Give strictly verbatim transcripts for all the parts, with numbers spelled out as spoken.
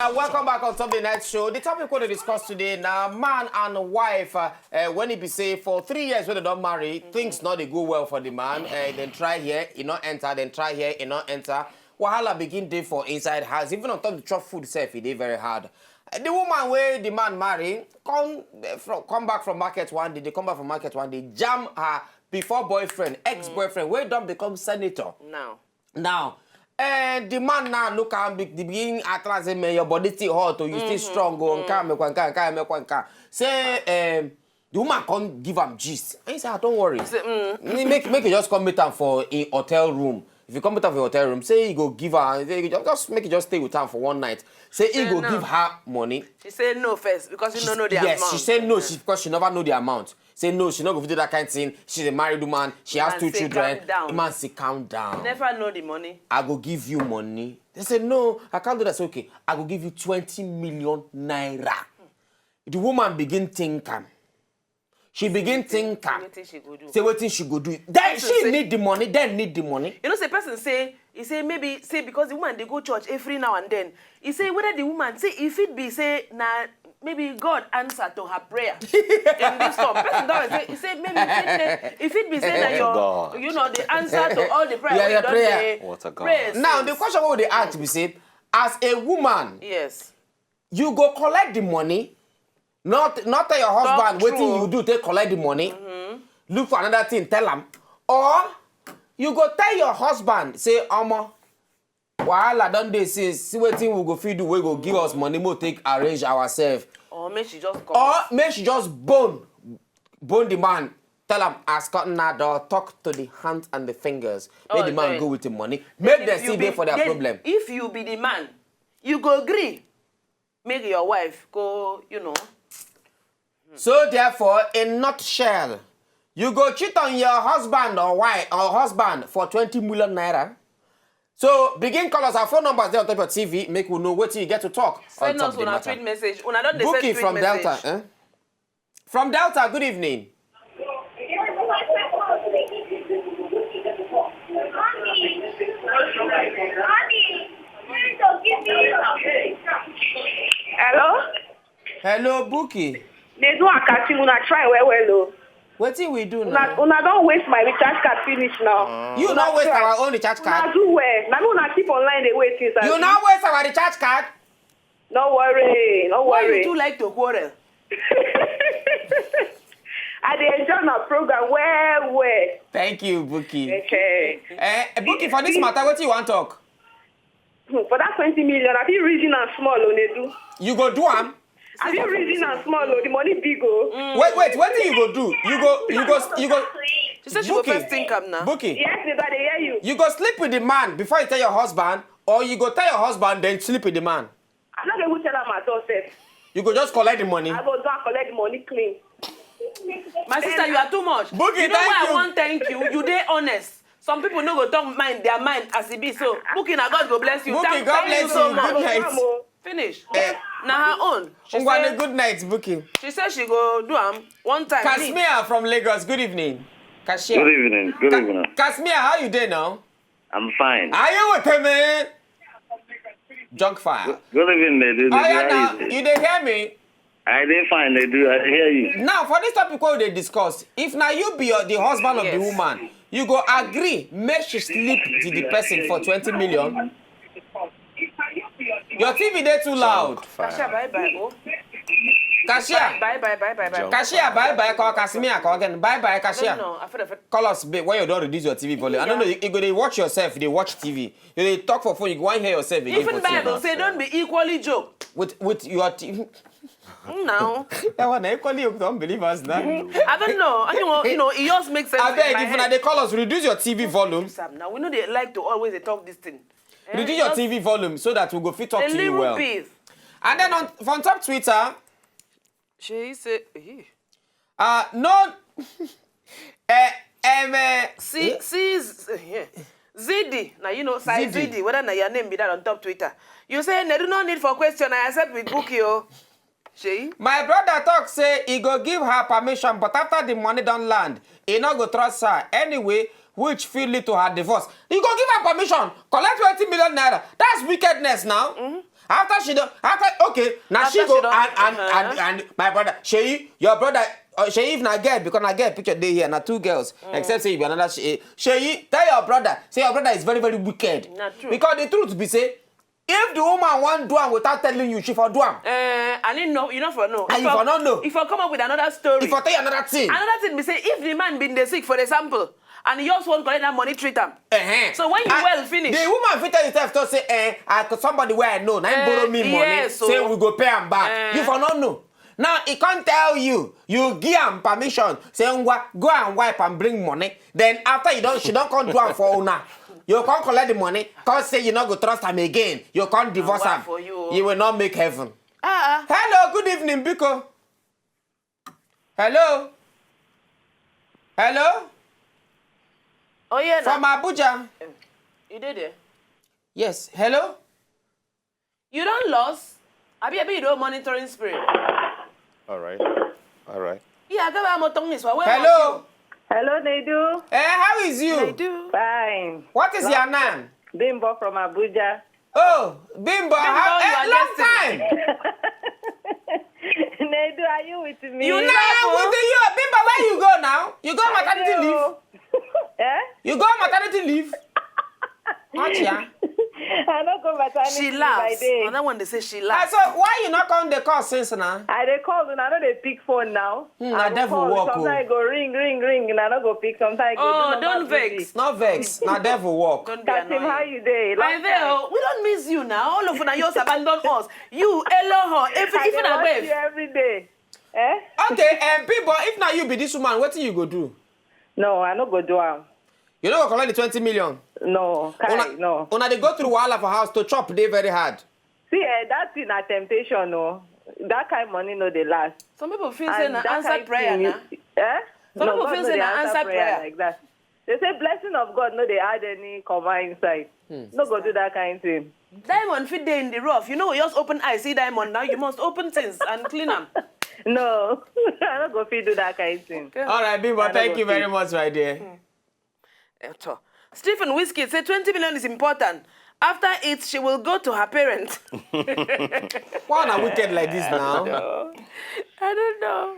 Uh, welcome back on Top the Night Show. The topic we dey discuss today na man and wife. Uh, uh, when e be say for three years wey dem don marry, things no dey go well for the man. Uh, dem try here, e no enter. Dem try here, e no enter. Wahala begin dey for inside house. Even on top the chop food sef, e dey very hard. Uh, the woman wey the man marry come uh, from come back from market one day. Dey come back from market one day, jam her before boyfriend, ex-boyfriend wey don become senator. Now, Now, eh, the man now look am be- the begin ask am say, "Man, your body still hot, oh, you still strong, oh, nka mekwa nka, nka mekwa nka." Say, um, the woman come give am gist. And he say, "Ah, don't worry. Say, mm. Make make you just come meet am for a hotel room. If you come meet am for a hotel room, say he go give her, say he go just make you just stay with am for one night. Say he Say go no. give her money." She say no first because she no know the Yes, amount. She say no, she, because she never know the amount. Say no, she no go fit do that kind thing. She's a married woman. She has Man two say, children. "Calm down." The man say, "Calm down. Never know the money. I go give you money." They say, "No, I can't do that." Say, "Okay, I go give you twenty million naira." The woman begin think am. She begin think am. Wetin she go do? Say wetin she go do. Then Person she say- need the money. Then need the money. You know, say person say he say maybe say because the woman dey go church every now and then. He say whether the woman say if it be say na maybe God answer to her prayer in this form. Person don say he say maybe if it, if it be say na What a your God. You know the answer to all the prayer Yeah, wey your don prayer. dey What a God. pray Now the since. Question we dey ask be say, as a woman, Yes. you go collect the money, not not tell your husband Talk wetin true. You do take collect the money, look for another thing, tell am, or you go tell your husband say, "Omo, wahala don dey since, see wetin we go fit do wey go give us money, make we take arrange ourselves." Or make she just Or come. make she just bone bone the man, tell am, "As God na door, talk to the hands and the fingers, make Oh, the man then- go with the money, make dem If you see be- dey for their then problem." If you be the man, you go gree make your wife go, you know. So therefore, in nutshell, you go cheat on your husband or wife or husband for twenty million naira. So begin call us. Our phone numbers dey on top of your T V. Make we know wetin you get to talk on Send top us of the una matter. Tweet message. Una don dey send Bookie tweet from message. Delta. Eh? From Delta, good evening. Hello? Hello, Bookie. They do a catching una try well well oh. Wetin we do Una, now? Una don waste my recharge card finish now. You no waste our own recharge Una card. Do well. Na me una keep online dey wait since. You no waste our recharge card. No worry, no Why worry. You too like to quarrel? I dey enjoy my program well well. Thank you, Bookie. Okay. Eh, Bookie, for this matter, wetin you wan talk? Hmm, for that twenty million, I fit reason am small, Onedu. You go do am. I fit reason am small, oh, the money big, oh. Wait, wait, wetin you go do? You go, you go, you go. She said she go Bookie, first think am now. Bookie, Yes, neighbor, I dey hear you. You go sleep with the man before you tell your husband, or you go tell your husband then sleep with the man. I no go even tell am at all, sef. You go just collect the money. I go go and collect the money clean. My sister, you are too much. Bookie, You know thank why you. I wan thank you? You dey honest. Some people no go talk mind their mind as e be so. Bookie, na God go bless you. Bookie, Thank, God thank bless you so you. much. Good night. Finish. Eh. Na her own. She Ngwane, say, good night, Bookie. She say she go do am one time. Me, Kasmia from Lagos. Good evening. Cashier. Good evening. Good Ka- evening. Kasmia, how you dey now? I'm fine. Are you with me? Junk fire. Good evening, lady. Oh yeah, How now you dey? You dey hear me? I dey fine, lady. I dey hear you. Now for this topic wey we dey discuss, if na you be your, the husband of the Yes. Woman, you go agree make she sleep with the person for twenty million? Your T V dey too loud. Cashier, bye bye. Oh. Cashier. Bye bye bye bye bye. Cashier, bye bye. Call Kasmia, call again. Bye bye, cashier. No, no, I feel, I feel. Call us, babe. Why you don reduce your T V volume? I don't know. You, you go dey watch yourself. You dey watch T V. You dey talk for phone. You go wan hear yourself again. Even For T V. Bible say don't be equally joke. With with your T V. Now. That one, equally, you don't believe us now. I don't know. I think, well, you know, it just makes sense. I In beg, my if head. Una dey call us, reduce your T V volume. Sam, now we know they like to always they talk this thing. Eh, Reduce your just T V volume so that we go fit talk a to you little well. Bit. And then on, on top Twitter, She say, eh. Uh, no. Eh, um, eh, See, see, Z- eh, Zidi. Now you know, size Zidi. Zidi. Whether na your name be that on top Twitter. You say, "Nedu, no need for question. I accept with Bookie, oh." She. My brother talk say he go give her permission, but after the money don land, he no go trust her anyway, which fit lead to her divorce. He go give her permission, collect twenty million naira. That's wickedness now. After she don, after, okay, now she go and and and and my brother Sheyi, your brother, uh, Sheyi, if na girl, because na girl picture dey here, na two girls, except say you be another Sheyi. Sheyi, tell your brother say your brother is very, very wicked. Na true. Because the truth be say, if the woman wan do am without telling you, she for do am. Eh, I didn't know. You know for no. And you for no know. If I come up with another story, if I tell you another thing, another thing be say, if the man been dey sick, for example, and you just wan collect that money, treat am. Uh-huh. So when you well finish, the woman fit tell herself to say, eh, I could somebody where I know, now him borrow me money, yes, say we go pay am back. Eh. You for no know. Now he can't tell you. You give am permission. Say, "Ngwa, go and wipe and bring money." Then after you don't, she don't come do am for una. You can't collect the money. Can't say you not go trust am again. You can't divorce am. You will not make heaven. Ah. Hello, good evening, Biko. Hello. Hello. Oh yeah. From Abuja. You did it. Yes. Hello. You don't lost. Abi, abi, you don't monitoring spirit. All right. All right. Yeah, I got my tongue this one. Hello. Hello, Nedu. Eh, how is you? Nedu. Fine. What is your name? Bimbo from Abuja. Oh, Bimbo, how, eh, long time. Nedu, are you with me? You now with you, Bimbo. Where you go now? You go maternity leave? Eh? You go maternity leave? Auntie, ah? I no go maternity leave. She laughs. Another one they say she laughs. Ah, so why you not come the call since now? I dey call, and I no dey pick phone now. Hmm, na devil work. Sometimes I go ring, ring, ring, and I no go pick. Sometimes I go. Oh, don't vex. No vex. Na devil work. Don't be annoying. Kasim, how you dey? I dey. We don't miss you now. All of una just abandon us. You, Eloho, if if I dey watch you every day. Eh? Okay, um, people, if now you be this woman, what do you go do? No, I no go do am. You no go collect the twenty million? No, kai, no. Una dey go through wahala for house to chop dey very hard. See, eh, that thing na temptation, no. That kind money no dey last. Some people feel say na answered prayer na. Eh? Some people feel say na answered prayer like that. They say blessing of God no dey add any comma inside. Hmm. No go do that kind thing. Diamond fit dey in the rough. You know, we just open eye, see diamond. Now you must open things and clean them. No, I no go fit do that kind thing. Okay. All right, Bimbo, thank you very much, my dear. Hmm. Eh, to. Stephen Whiskey say twenty million is important. After it, she will go to her parents. Why are wicked like this now? I don't know. I don't know.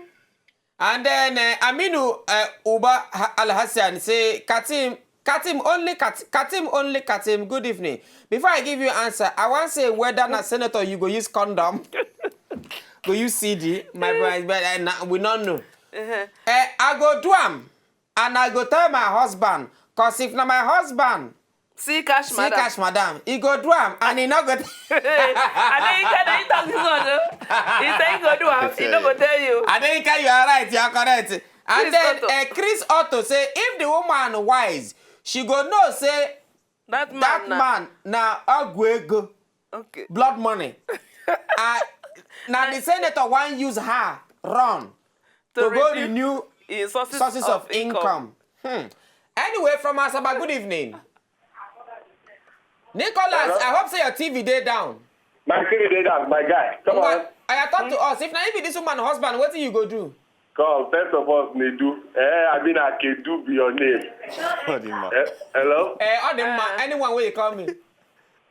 And then, uh, Aminu, uh, Uba Ha-, Al Hassan say, Katim, Katim only Kat-, Katim only Katim. Good evening. Before I give you answer, I want say whether na senator you go use condom, go use C D. My boy, but, uh, na, we don't know. Uh-huh. Uh, I go do am, and I go tell my husband, 'cause if na my husband, see cash, madam. See cash, madam. He go do am, and he no go. Hey, I think he talk this one, no? He say he go do am, he no go tell you. I think you are right, you are correct. And then, uh, Chris Otto say, if the woman wise, she go know say that man na ogwego. Okay. Blood money. Uh, now the senator wan use her run to go renew sources of income. Hmm. Anyway, from Asaba, good evening. Nicholas, I hope say your T V dey down. My T V dey down, my guy. Come on. Oya, talk to us. If na you be this woman husband, wetin you go do? Come, first of all, Nedu. Eh, I mean, Akedu be your name. Eh, hello? Eh, Odimma, anyone wey you call me.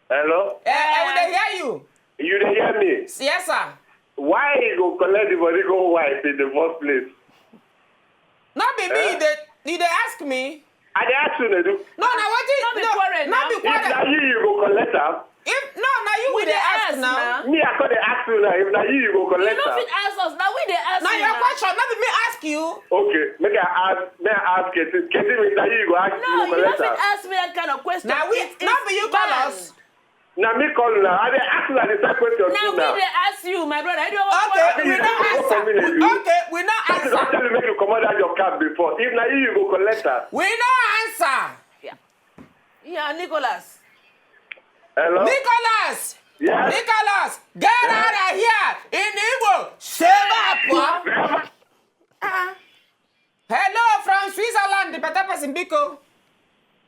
Hello? Eh, eh, we dey hear you. You dey hear me? Yes, sir. Why you go collect the money go wipe in the first place? No be me, you dey, you dey ask me? I dey ask you, Nedu. No, na wetin, no be quarrel. If na you, you go collect am. If, no, na you we dey ask now. Me, I come dey ask you now. If na you, you go collect am. You no fit ask us. Na we dey ask you. Na your question, no be me ask you. Okay, make I ask, make I ask Ketim. Ketim, if na you, you go ask, you go collect am. No, you no fit ask me that kind of question. Na we, no be you call us. Na me call una. I dey ask una the same question too now. Na we dey ask you, my brother. Okay, we no answer. Okay, we no answer. I don tell you make you comot that your cap before. If na you, you go collect am. We no answer. Yeah, Nicholas. Hello? Nicholas! Yes? Nicholas, get out of here! In Igbo, save up, huh? Ah. Hello, from Switzerland, the better person, Biko.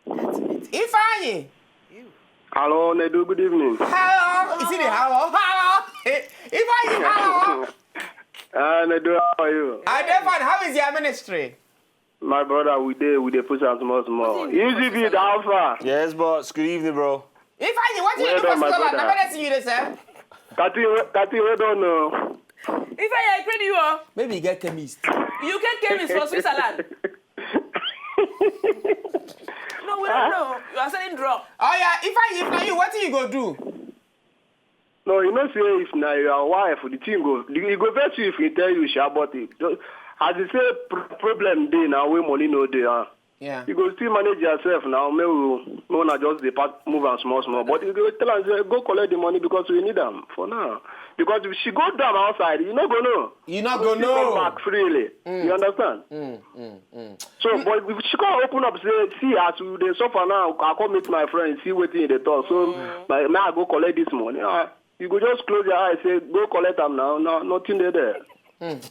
Ifeanyi. Hello, Nedu, good evening. Hello. You see the hello? Hello. Ifeanyi, hello. Ah, Nedu, how are you? I dey fine. How is your ministry? My brother, we dey, we dey push am small, small. Easy beat, how far? Yes, boss. Good evening, bro. Ifeanyi, what you do for Switzerland? Na medicine you dey sell? Kati, Kati, well done. Uh. If I agree you, oh, Maybe you get chemist. You get chemist for Switzerland. No, we don't know. You are selling drug. Oh yeah, if I if na you, wetin you go do? No, you know say if na your wife, the thing go, e go vex you if he tell you sha, but it, as you say pr- problem dey now wey money no dey, ah, Yeah. you go still manage yourself now. Make we make una just dey pack move am small small, but you go tell am say go collect the money because we need am for now. Because if she go down outside, you no go know. You no She go still come know. Back freely. You understand? Mm, mm, mm. So, but if she come open up say, see, as we dey suffer now, I come meet my friend, see wetin he dey talk. So, my now I go collect this money. Ah, you go just close your eyes, say go collect am now. No, nothing dey there.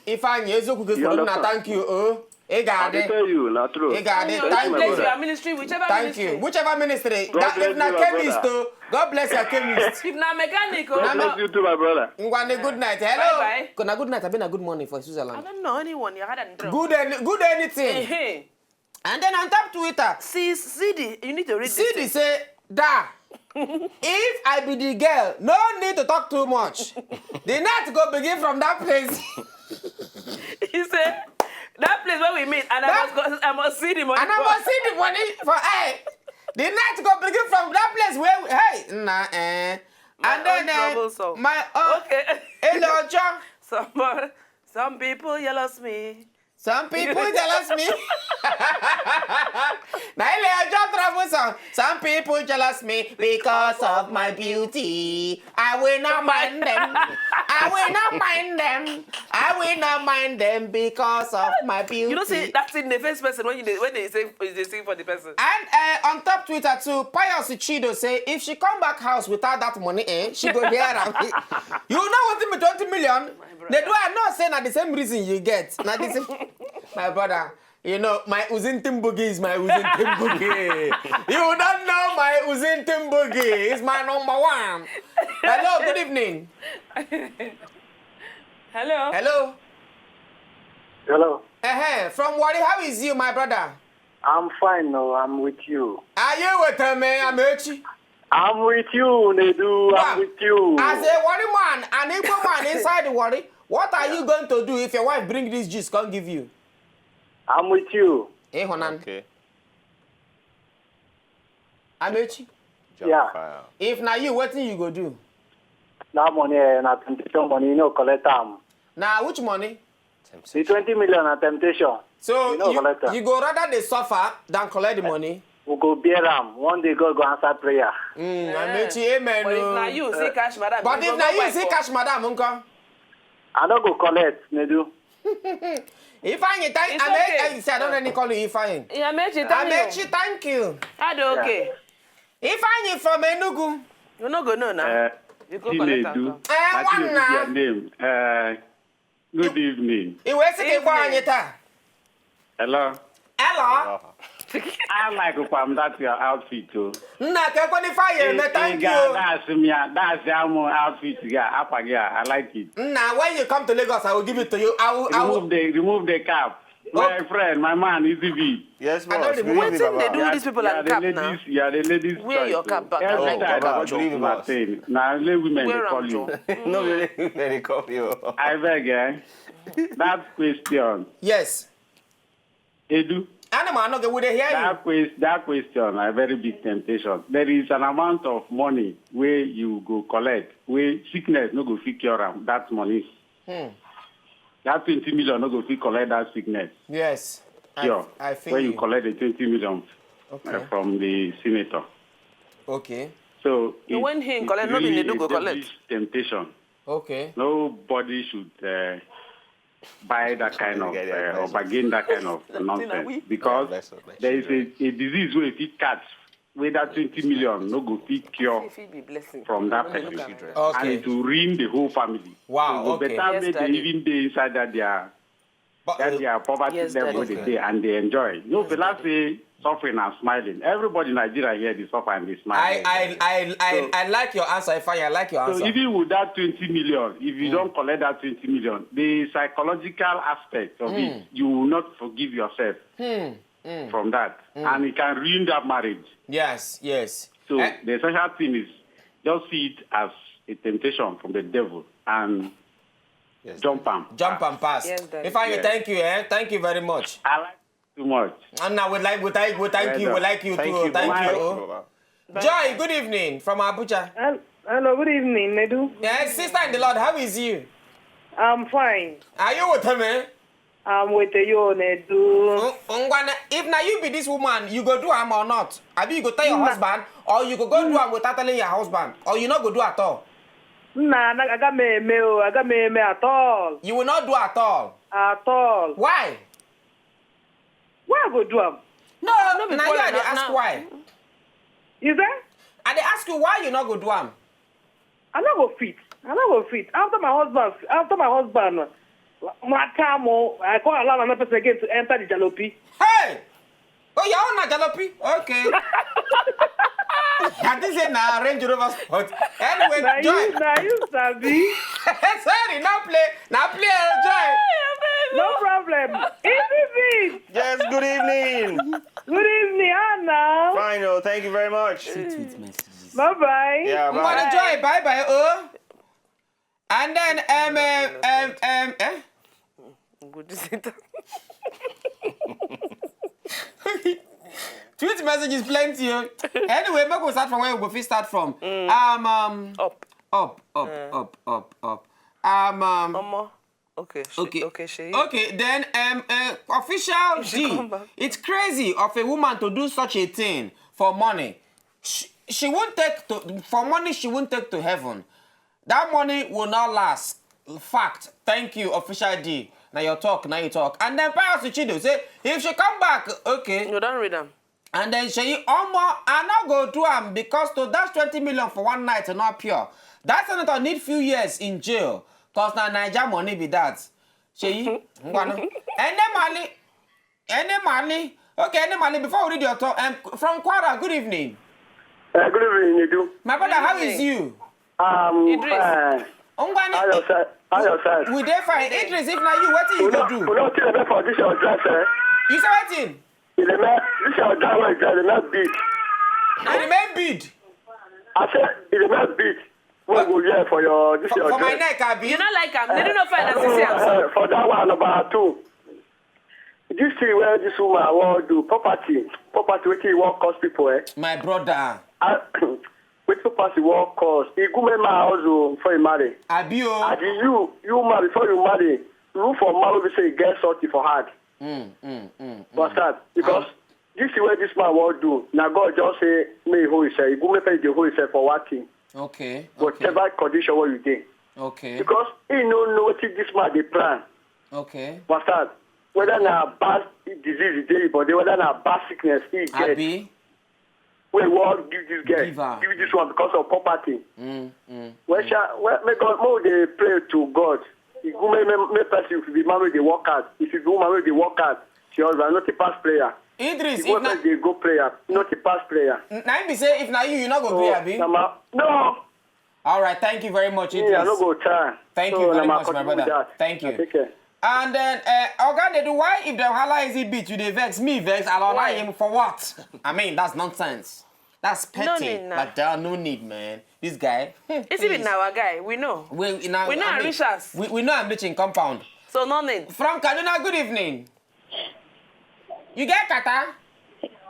Ifeanyi, eziokwu gị You soro na understand? Thank you, oh. Ị I dey ga-adị. Tell you na true. Ị ga-adị. You Thank place you. Your ministry, whichever Thank ministry. You. Whichever ministry. God That, bless if na you, my chemist, brother. Oh, God bless your chemist. If na mechanic or God bless not. You too, my brother. Ngwane, good night. Hello. Bye-bye. Kuna good night. Abi na good morning for I Switzerland. Don't know anyone. You had a drug. Good any, good anything. Hey, And then on top Twitter, see, Sidi, you need to read this. Sidi say, da. If I be the girl, no need to talk too much. The night go begin from that place. He said, that place where we meet, and I That- must go, I must see the money. And I must see the money for I. The night go begin from that place where we, hey, nah, eh. And My then own eh, troublesome. My own. Okay. Hello, John. Some, some people jealous me. Some people jealous me. Now, Hello, John troublesome. Some people jealous me because of my beauty. I will not mind them. I will not mind them. I will not mind them because of my beauty. You know, see, that's in the first person when you dey- when they say they sing for the person. And uh, on top Twitter too, Pius Chido say if she come back house without that money, eh, she go hear am. You know what me twenty million? brother. They do I know say na the same reason you get. Na the same, my brother. You know, my Uzin Timbugi is my Uzin Timbugi. You don't know my Uzin Timbugi. It's my number one. Hello, good evening. Hello. Hello. Hello. Uh-huh. From Wari, how is you, my brother? I'm fine, no, I'm with you. Are you with me? I'm Echi. I'm with you, Nedu. I'm with you. As a Wari man, an Igbo man inside the Wari, what are you going to do if your wife bring this juice come give you? I'm with you. Eh, Honan. Okay. Amechi. Yeah. Fire. If na you, wetin you go do? That money, eh, na temptation money, you know, collect am. Na which money? The twenty million na temptation. So You know, you, collect am. You go rather dey suffer than collect the money. We go bear am. One day God go answer prayer. Mm, Amechi, amen. But if Oh. na you see cash, madam. But if na you see cash, madam, uncle. I no go collect, Nedu. Ifeanyi, thank It's Ame- okay. I say I don't really call you Ifeanyi. Yeah, Amechi, thank you. Amechi, thank you. I do okay. Ifeanyi from Enugu. You no go know now. Uh, You go collect am Chinedu. come. Eh, Martin nwanna. Obianem. Uh, good evening. Iwe sị ka ịkpọ anyị taa. Hello. Hello. I like from that your outfit too. Nna ka ekwe n'ife anyị eme, thank you. That's me. That's your outfit. Yeah, apa yeah. I like it. Nna, when you come to Lagos, I will give it to you. I will, I will. Remove the remove the cap. My friend, my man, Easy V. Yes, I don't boss. Good remove- evening, Wetin dey Baba. do Yeah, these people yeah, and the cap now? Ladies, yeah, the ladies. Wear choice your too. cap back. I Every like time that. I Baba, watch believe you, us. Martin. Now only women Wear they am call too. You. No, really, really call you. I beg, eh? That question. Yes. Edu. Animal, no, we dey hear you. That, quest, that question, a very big temptation. There is an amount of money where you go collect, where sickness no go fit cure am, that money. Hmm. That twenty million no go fit collect that sickness. Yes. I, Cure. I feel Where you you. Collect the twenty million Okay. uh, from the senator. Okay. So So it- when he it's collect, no be really Nedu go a collect. devilish temptation. Okay. Nobody should uh, buy that kind of Get uh, or advice. bargain that kind of Nothing, nonsense we- because Bless up my there is children. A, a disease where if it catch, where that twenty million no go fit cure If he be blessing. from that When you person. look at Okay. And it will ruin the whole family. Wow, So okay. Better Yes, make they Daddy. Even dey inside that their But, that uh, their poverty Yes, level Daddy. Where they dey and they enjoy. No, Fela say suffering and smiling. Everybody in Nigeria here they suffer and they smile. I, I, I, I, I like your answer, Ifeanyi. I like your So answer. Even with that twenty million, if you don't collect that twenty million, the psychological aspect of it, you will not forgive yourself from that, and it can ruin that marriage. Yes, yes. So Eh, the essential thing is just see it as a temptation from the devil and Yes. jump am. Jump and pass. Yes, Daddy. If I Yes. Thank you, eh? Thank you very much. I like too much. And now we like we thank we thank Well you, we done. like you Thank too. you, Thank Baba. you. Thank Oh. you, Baba. Joy, good evening from Abuja. Hel- Hello, good evening, Nedu. Yeah, sister in the Lord, how is you? I'm fine. Are you with me? I'm with you, Nedu. Ngwana, if now you be this woman, you go do am or not? Abi you go tell your Mma. Husband, or you go go do am without telling your husband, or you not go do at all? Nah, nah, I got me, me, oh, I got me, me at all, You will not do at all. at all. Why? Why I go do am? No, No be now you quarrel, are the na- ask na- why. You say? I dey ask you why you not go do am. I no go fit. I no go fit. After my husband, after my husband, my time, oh, I can't allow another person again to enter the jalopy. Hey! Oh, your own na jalopy? Okay. I think say na Range Rover Sport. Anyway, Na Joy. You, na you sabi. Sorry, not play. Not play, oh, Joy. No problem. Easy beat. Yes, good evening. Good evening, Anna. Fine, oh, thank you very much. Sweet, sweet messages. Bye bye. Yeah, Ngwana bye. Joy, bye bye, oh. And then, um, um, um, um, eh? Good to see that. Tweet messages plenty, oh. Anyway, make we start from where we go fit start from. Um, um, Up. Up, up, up, up, up. Um, um, Omo. Okay. She, okay. Okay. She. Okay, then um, uh, official She D. Come back. It's crazy of a woman to do such a thing for money. She, she won't take to for money. She won't take to heaven. That money will not last. Fact. Thank you, official D. Now your talk. Now you talk. And then Pius Chido say if she come back, okay. You don't read them. And then Seyi, omo, I not go do am because to dash twenty million for one night not pure. That senator need few years in jail. Cause na Naija money be that. Seyi, ngwana. Any money, any money. Okay, any money. Before we read your talk, um, from Kwara, good evening. Uh, good evening, Nedu. My brother, how is you? Um, Idris. Fine. Ngwana, How your side? How your side? We dey fine. Idris, if na you, wetin you We go not, do? We not tell them for this your dress, eh? You say wetin? It dey make this your dress wey dress dey make beat. I remain bid. I say it dey make beat. Wey go wear for your this For, your for my dress. neck, abi? You not like am. They don't know fine as you see am. So. Uh, for that one, number two. This thing where this woman wan do property, property wetin e wan cost people, eh? My brother. Ah, wetin property wan cost? E good make man hustle before e marry. Abi o. And you, you man before you marry, look for man wey be say e get something for hand. Mm, mm, mm, mm. Understand? Because this thing wey this man wan do, na God just say make e hold himself. E good make person dey hold himself for one thing. Okay. Okay. Whatever condition wey you dey. Okay. Because he no know wetin this man dey plan. Okay. Understand? Whether na bad disease e dey him body, whether na bad sickness he get. Abi. Wey wan give this girl, Give her. Give this one because of property. Mm, mm. Well, sha, well, make God, make we dey pray to God. E good make, make, make person be man wey dey work hard. If you be woman wey dey work hard, she husband, nothing pass prayer. Idris, If you if na, dey go prayer, nothing pass prayer. na him be say if na you, you no go gree, abi? Nama, no. All right, thank you very much, Idris. Yeah, I no go try. Thank So, you very na my much, my continue with brother. That. Thank you. I take care. And then, uh, Oga dey do why if dem hala easy beat you dey vex me vex allow Why? Him for what? I mean that's nonsense. That's petty. No need na. But there are no need, man. This guy. Hmm, It's even please. Our guy. We know. We, now, We know I I mean, reach us. We, we know I'm reaching compound. So no need. From Kaduna, good evening. You get kata?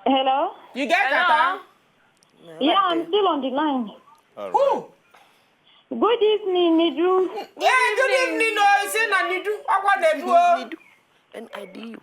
Hello? You get Hello? kata? Yeah, I'm still on the line. Who? Good evening, Nedu. Yeah, good evening. No, you say na Nidu. What what they do? Oh? N I D U.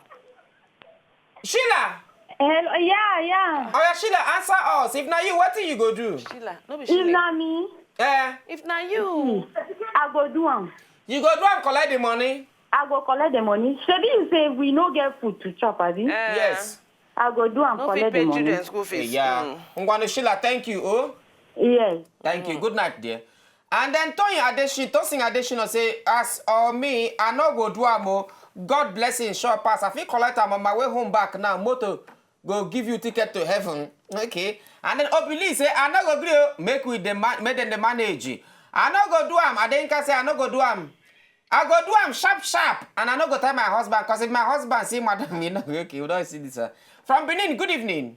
Sheila. Hello, yeah, yeah. Oh yeah, Sheila, answer us. If na you, what do you go do? Sheila. No be If Sheila. Na me, Eh, If na you. I go do am. You go do and collect the money. I go collect the money. Shebi you say we no get food to chop, abi? Eh, Yes. I go do am No fit collect the pay money. Children school fees. Yeah. Mm. Ngwanu Sheila, thank you. Oh, Yes. thank you. Good night, dear. And then Tony Adesina, Tosin Adesina say, as or me, I no go do am o. God blessing sure pass. I fit collect am on my way home back now. Motor go give you ticket to heaven. Okay. And then Obili say, I no go gree o. Make we the ma- make them the manage. I no go do am. Adeyinka say, I no go do am. I go do am sharp sharp, and I no go tell my husband, cause if my husband see madam, you know, okay, we don't see this. Uh. From Benin, good evening.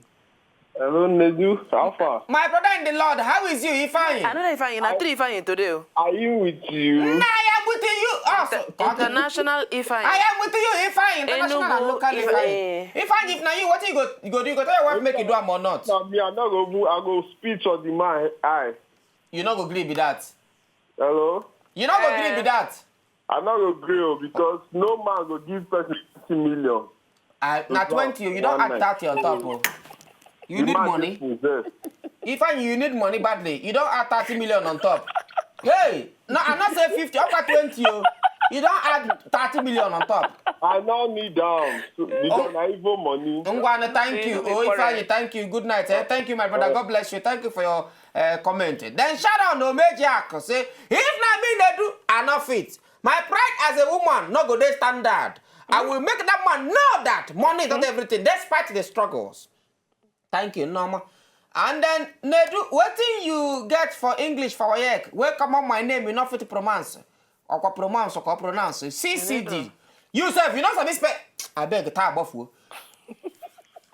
Hello, Nedu. How far? My brother in the Lord, how is you, Ifeanyi? Another Ifeanyi, na three Ifeanyi today o. Are you with you? Nah, I am with you. Also, International Ifeanyi. I am with you, Ifeanyi, international and Enugu, local Ife- Ifeanyi. Ifeanyi, if na you, wetin you go, you go do? You go tell your wife make you do am or not? No, me, I not go. I go speech on the man eye. You no go gree be that. Hello. You no go gree be that. I not go gree o, because no man go give person fifty million. Uh, na twenty, you don add thirty on top o. You The need man money. Dey possessed. Ifeanyi, you need money badly. You don add thirty million on top. Hey, no, I not say fifty, over twenty o. You don add thirty million on top. I no need am. So, because na even money. Ngwana, thank you. Thank you, Oh, Father. Ifeanyi, thank you. Good night. Eh? Thank you, my brother. God bless you. Thank you for your uh, comment. Then shout out to Omejiako. Say, if na me they do, I not fit. My pride as a woman no go dey standard. I will make that man know that money is not everything, despite the struggles. Thank you, Norma. And then Nedu, wetin you get for English for WAEC? Wey come on my name, you no fit pronounce. Okwa pronounce, okwa pronounce. C C D. You sef, you no sabi spell. Abeg, ta abofu.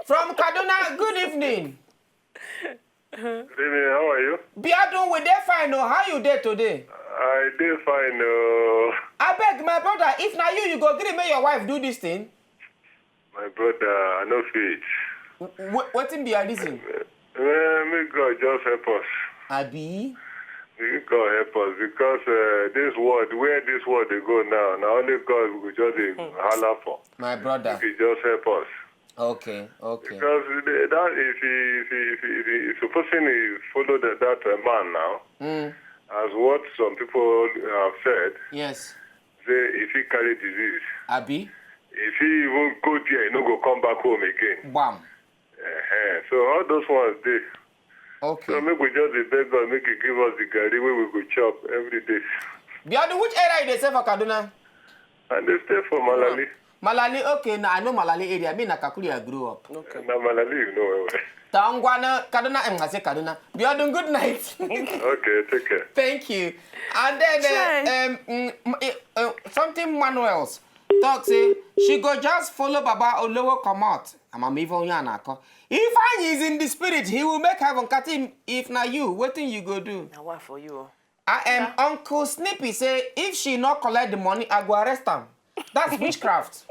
From Kaduna, good evening. Good evening, how are you? Biodun, we dey fine o. How you dey today? I dey fine o. Abeg, my brother, if na you, you go gree make your wife do this thing? My brother, I no fit. Wh- wetin be your reason? Eh, make God just help us. Abi? Make God help us because uh, this world, where this world dey go now, na only God we go just dey holla for. My brother. He just help us. Okay, okay. Because the- that if he if he if he, if he, if supposing he follow the, that uh, man now, Mm. as what some people have said, Yes. say if he carry disease, Abi? if he even go there, he no go come back home again. Bam. Uh-huh. So all those ones dey. So Okay. make we just dey beg God, make he give us the garri wey we go chop every day. Biodun, which area you dey stay for Kaduna? And they stay for Malali. Malali, okay, na I know Malali area. Me na Kakuri I grew up. Okay. Na Malali, you know well well. Tangwana, Kaduna, em, I say Kaduna. Biodun, good night. Okay, take care. Thank you. And then uh, Chai. um, mm, mm, eh, uh, something Manuel's talk say she go just follow Baba Olowo comot. I'm even here na call. Ifeanyi is in the spirit, he will make heaven cut him. If na you, wetin you go do? Na wa for you o. I am Uncle Snippy say if she no collect the money, I go arrest am. That's witchcraft.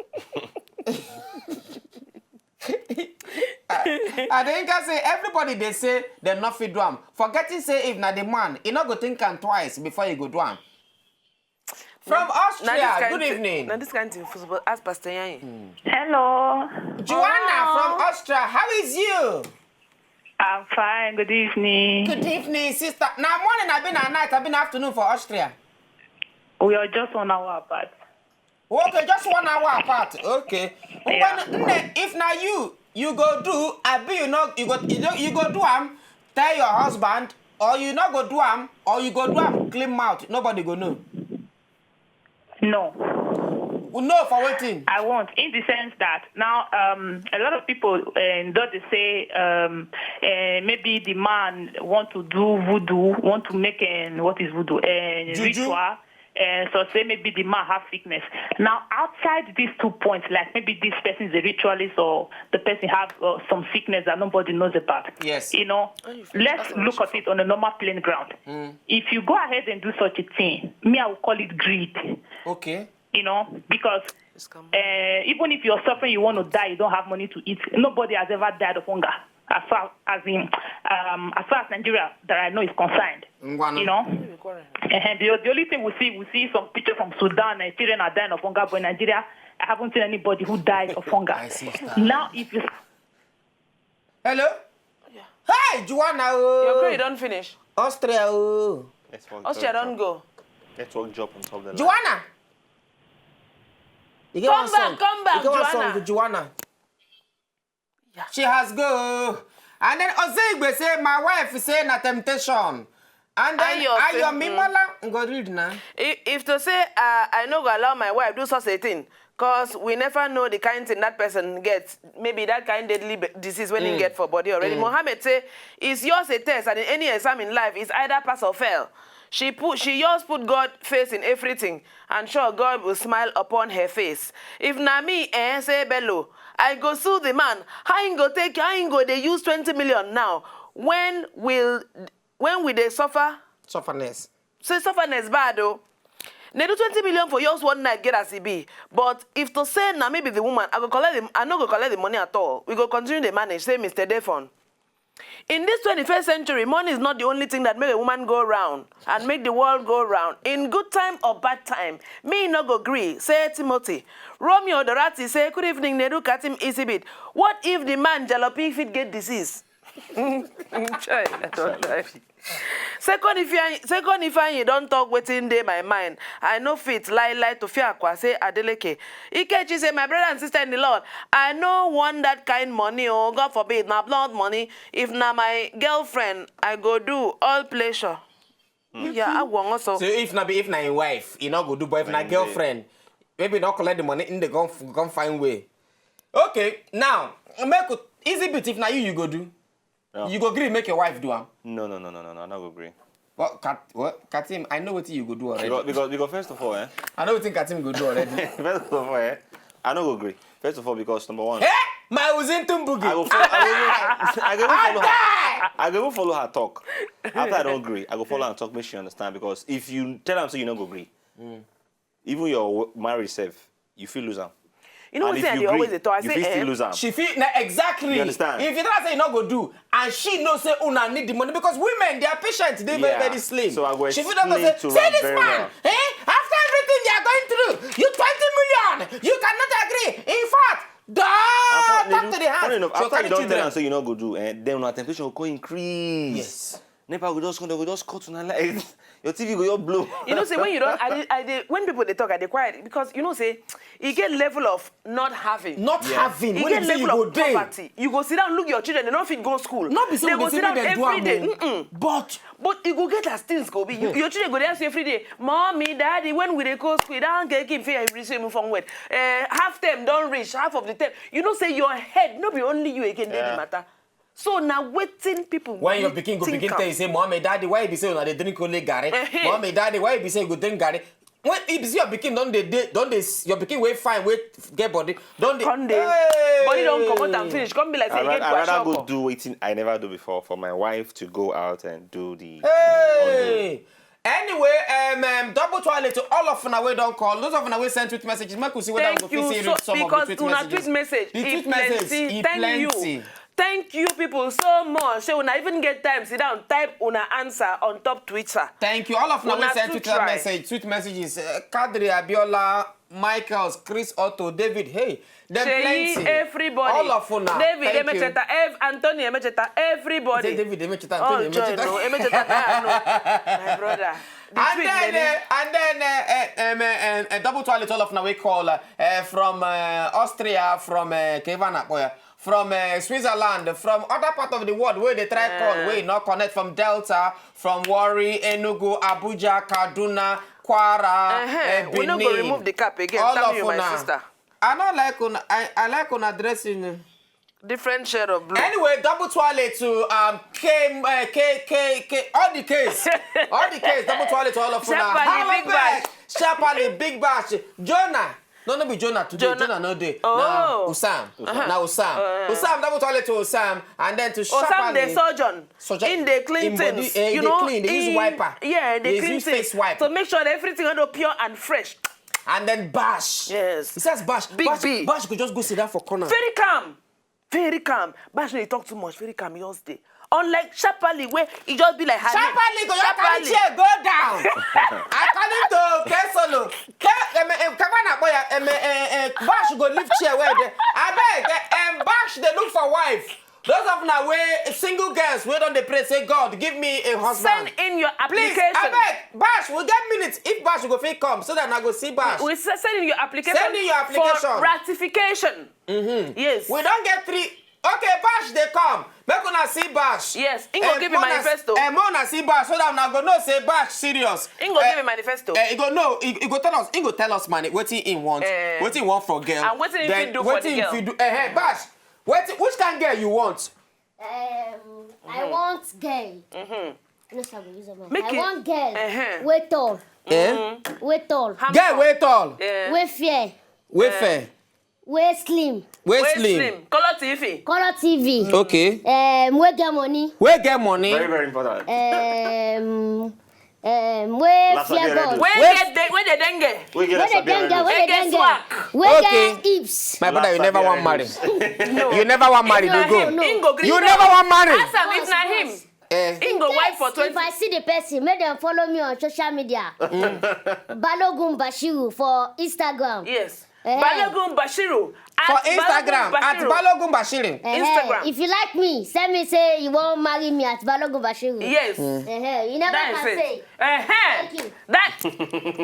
I, I think I say everybody they say they not fit do am. Forgetting say if na the man, he not go think am twice before he go do am. From Austria, good evening. Na this kind thing for suppose ask Pastor Yanyi. Hello. Joanna from Austria, how is you? I'm fine. Good evening. Good evening, sister. Now morning, I've been at night, I've been afternoon for Austria. We are just one hour apart. Okay, just one hour apart. Okay. Yeah. Ngwanu, nne, if na you, you go do, abi you no, you go, you, no, you go do am, tell your husband, or you no go do am, or you go do am clean mouth, nobody go know. No. We know for wetin. I won't, in the sense that now um, a lot of people uh, don't they say um, uh, maybe the man want to do voodoo, want to make an what is voodoo, a Juju. Ritual, and so say maybe the man have sickness. Now outside these two points, like maybe this person is a ritualist or the person have uh, some sickness that nobody knows about. Yes. You know, let's look at it on a normal plain ground. If you go ahead and do such a thing, me I will call it greed. Okay. You know, because uh, even if you're suffering, you want to die, you don't have money to eat. Nobody has ever died of hunger. As far as in, um, as far as Nigeria that I know is concerned, Ngwanu. You know, and the, the only thing we see, we see some pictures from Sudan, Nigerian are dying of hunger, but in Nigeria, I haven't seen anybody who died of hunger. My sister. Now, if you Hello? Hey, Joanna, oh. Your grade don finish. Austria, oh. Next one, Austria third don job. Go. Network drop on top of the Joanna. You get Come one song. Back, come back, You get one Joanna. Song, Joanna. She has go. And then Ozeigbe say, my wife say na temptation. And then Ayo say, Ayo Mimola, go read now. If, if to say uh, I no go allow my wife do such a thing, cause we never know the kind thing that person get, maybe that kind deadly be- disease when he get for body already. Mohammed say, is yours a test, and in any exam in life, is either pass or fail. She put she just put God face in everything and sure God will smile upon her face. If na me, eh, say Bello, I go sue the man. How him go take, how him go dey use twenty million now? When will, when we dey suffer? Sufferness. Say sufferness bad o. They do twenty million for just one night, get as e be. But if to say na me be the woman, I go collect the, I no go collect the money at all. We go continue the manage, say Mister Defon. In this twenty-first century, money is not the only thing that make a woman go round and make the world go round. In good time or bad time, me no go gree, say Timothy. Romeo Dorati say, good evening, Nedu Katim Isibit. What if the man Jalopi fit get disease? Chai, I don die. Second Ifeanyi, second Ifeanyi don talk wetin dey my mind. I no fit lie lie to Fiakwa say Adeleke. Ikechi say, my brother and sister in the Lord, I no want that kind money o. God forbid, na blood money. If na my girlfriend, I go do all pleasure. Yeah, I want also. So if na be if na him wife, he no go do. But if na girlfriend, maybe not collect the money, in the gon gon find way. Okay, now make it easy. But if na you, you go do. No. You go gree make your wife do am. No, no, no, no, no, no. I no go gree. What, Kat, what, Katim? I know what you go do already. Because, because, because first of all, eh? I know what Katim go do already. First of all, eh? I no go gree. First of all, because number one, Eh? My Uzin Tumbugi. I go follow, I go, even- I go even follow her. die! I go even follow her talk. After I don't agree, I go follow her talk. Make she understand, because if you tell am say you no go agree, even your w- marriage self, you feel lose am. You know And wetin if I you dey always agree, dey talk? I you say, fit still eh, lose am. She feel na exactly. You understand? If you tell her say you no go do, and she know say una need the money, because women, their patience dey very Yeah. very slim. So I go She feel don go say, explain to say her this very man, well. Eh? After everything they are going through, you twenty million, you cannot agree. In fact, don't After- talk to the hand. Funny enough, She'll after carry you don't tell children. Am say you no go do, eh, then una temptation go come increase. Yes. NEPA go just come, they go just cut una light. Your T V go just blow. You know, say when you don't, I, dey- I dey, when people they talk, I dey quiet because you know, say you get level of not having. Not Yeah. having. You When get you say level you go of dey. Poverty. You go sit down, look your children, they don't fit go school. Not be say They we go dey sit say down make dem do every am day. o. Mm-mm. But But e go get as things go be. You, your children go dey ask you every day, mommy, daddy, when we dey go school? That one get him fit receive uniform well. Uh, half term don reach, half of the term. You know, say your head, no be only you again, dey the Yeah. matter. So now, waiting people. When your need pikin go think begin am. Tell you say, Mommy, Daddy, why you be say una dey drink only garri? Ehe. Mommy, Daddy, why you be say you go drink garri? When you be say your pikin don dey dey don dey s- your pikin wey fine, wey get body don dey. Come dey, Hey! Body don comot and finish. Come be like say I you rather, get I rather go kwashiorkor. Do wetin I never do before for my wife to go out and do the. Hey! Anyway, um, um, double twale to all of una wey don call. Those of una wey send tweet messages, make we see whether we Thank go fit you see so read some of the because tweet una messages. Tweet message The e tweet message plenty. e Thank plenty. You. Thank you people so much. Say una even get time sit down type una answer on top Twitter. Thank you. All of una wey Una send too Twitter try. Message, tweet messages. Uh, Kadri Abiola, Michaels, Chris Otto, David. Hey, dem Seyi, plenty. Everybody. All of una. David Thank you. Emecheta, Ev, Anthony Emecheta, everybody. Say David Emecheta, All Anthony join, Emecheta. No, Emecheta, no. My brother. The And tweet then, many. Uh, and then, uh, uh, um, uh, uh, uh, double twale to all of una wey call uh, uh, from uh, Austria, from uh, Kevin Akpoya, from uh, Switzerland, from other part of the world where they try call, Uh. Wey no connect, from Delta, from Warri, Enugu, Abuja, Kaduna, Kwara, Uh-huh. uh, We no go Benin. Remove the cap again. All Tell of me, my una. Sister. I no like una. I, I like una dressing. Different shade of blue. Anyway, double twale to um K, uh, K, K, K, all the case, all the case. Double twale to all of una. Sharply, Big Hallenberg, Bash. Sharply, Big Bash, Jonah. No, no be Jonah today. Jonah. Jonah no dey. Oh. Now Usam. Uh-huh. Now Usam. Uh. Usam, double twale to Usam, and then to Osam Sharply. Dey surgeon. Surgeon. In dey clean In body, things. Eh, You dey know, clean. They use in- wiper. Yeah, they, They clean use things. Face wipe. To make sure that everything is pure and fresh. And then Bash. Yes. He says Bash. Big Bash, B. Bash could just go sit down for corner. Very calm. Very calm. Bash no dey talk too much. Very calm. He just dey. Unlike Sharply, where he just be like her name. Sharply go just carry Sharply. Chair go down. According to Kesolo, Ke, um, um, Kevin Akpoya, um, um, um, Bash go leave chair where dey. Abeg, um, Bash dey look for wife. Those of una wey single girls wey don dey pray say, God, give me a husband. Send in your Please, application. Abeg, Bash, we get minutes. If Bash go fit come, so that I go see Bash. We se- send in your application. Send in your application. For ratification. Mm-hmm. Yes. We don get three. Okay, Bash dey come. Make una see Bash. Yes, him go give him Mona, manifesto. Eh, Mona see Bash, so that una go know say Bash serious. Him go Eh, give him manifesto. Eh, he go know. He, he go tell us. He go tell us, man, wetin he want, Eh. wetin he want for girl. And wetin he Then fit do for wetin the he girl. Fit do. Eh, eh, Bash, wetin, which kind girl you want? Um, I want girl. Make I want girl. Uh-huh. Wey tall. Eh? Wey tall. Girl wey tall. Yeah. Wey fair. Wey fair. Wey slim. Wey slim. Slim. Color T V. Color T V. Okay. Um, wey get money. Wey get money. Very, very important. Um, um, wey fear God. Wey get de- wey dey dengue. Wey get dengue. Wey dey dengue. Wey get hips. My brother, you never wan marry. You never wan marry. No, no. You never wan marry. Ask am if na him. Eh. Him go wife for twenty. If I see the person, make dem follow me on social media. Balogun Bashiru for Instagram. Yes. Eh. Balogun Bashiru. For Instagram, at Balogun Bashiru. Eh, Instagram. If you like me, send me say you wan marry me at Balogun Bashiru. Yes. Eh, you never can say. Eh, thank you. That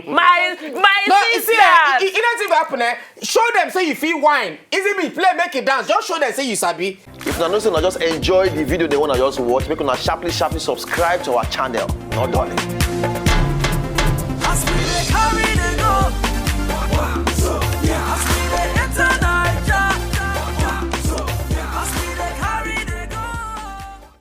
my my no, you see, eh, it, it, it doesn't happen, eh? Show them say you feel wine. Easy be play, make it dance. Just show them say you sabi. If una know say una just enjoy the video, they wanna just watch, make una sharply, sharply subscribe to our channel. No darling.